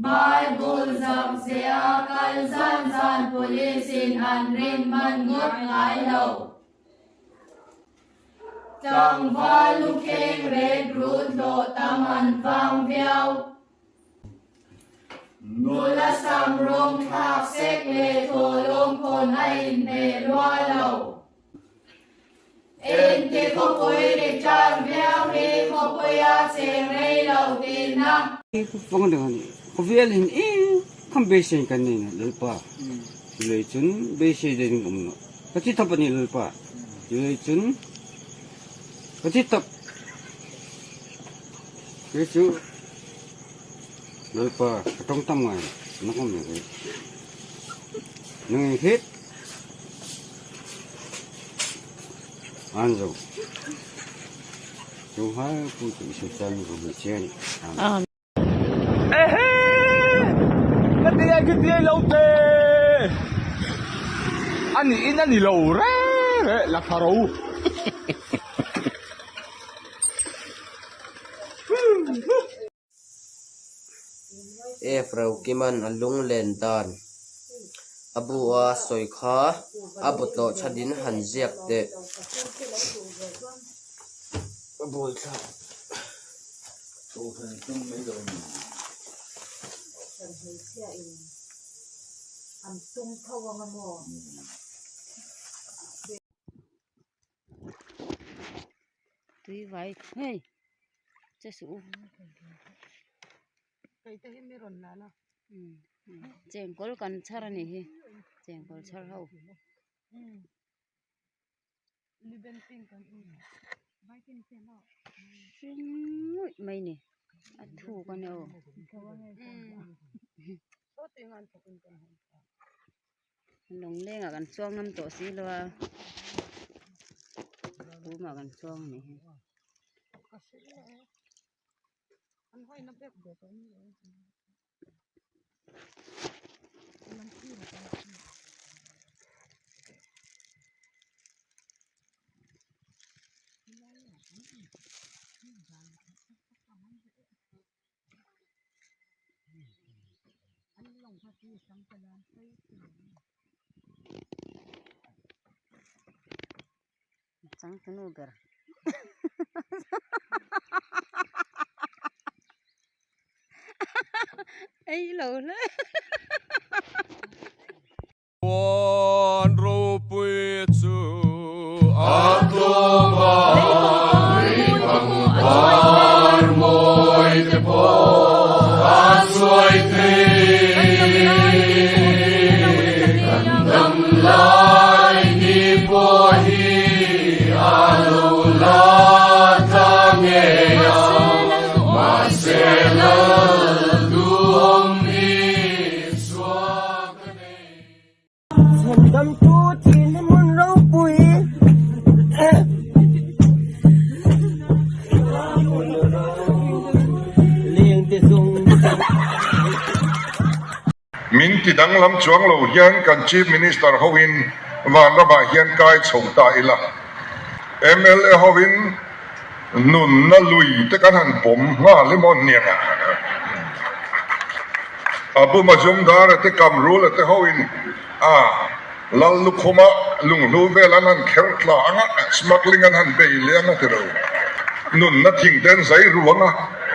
Bible zak zia kal zan zan police in an rin man ngawt ngai lo. Tlangval lukheng rek rut hlawh tam an vang viau. Nula sam rawng thlak sek leh thawhlawm khawn a inhmeh lua lo. Engti khawpui ri tan viau hi khawpuia cheng rei lo tihna. Khawvel in eng kham beisei kan nei na Lalpa chulei chun beisei deuh in ka awm lo ka thi thap a ni Lalpa chulei chun ka thi thap kei chu Lalpa ka tawng tam ngai na ka awm lo kei nang in hit. An zo. Chu hai pu chu isu chan ko mi chen. Amen. Ehe! Ka ti ai khi ti ai lo te! A nih in a ni lo re re la tha ro. F Rokiman a lunglen dan a bu a sawi kha a bawtlawh chhanin han ziak teh. Tui vai hei che suh u chengkawl kan chhar a nih hi chengkawl chhar ho hring nguih mai a ni a thuk a nia aw. Lawnglengah kan chuang ngam tawh si lo a tumah kan chuang a nih hi. Changtunu ber ei lo hle. Puan ropui chu a tlawm a, lui pangpar mawi te pawh a chuai thei. Kan dam lai ni pawh hi a lo la tla ngei a, mahse lal duhawm Isua ka nei. Chhandamtu thin hmun ropui lengte zawng. Min ti danglam chuang lo hian kan Chief Minister hoin vanramah hian kai chho ta ila. Mla hoin Nunna lui te kan han pawm nghal emaw niang a. Abu Majumdar-a te Kamrul-a te hoin a Lal lukhuma lunghlu vel an han kher tla ang a, smuggling an han bei leh ang a ti lo. Nunna thing te an zai ruang a.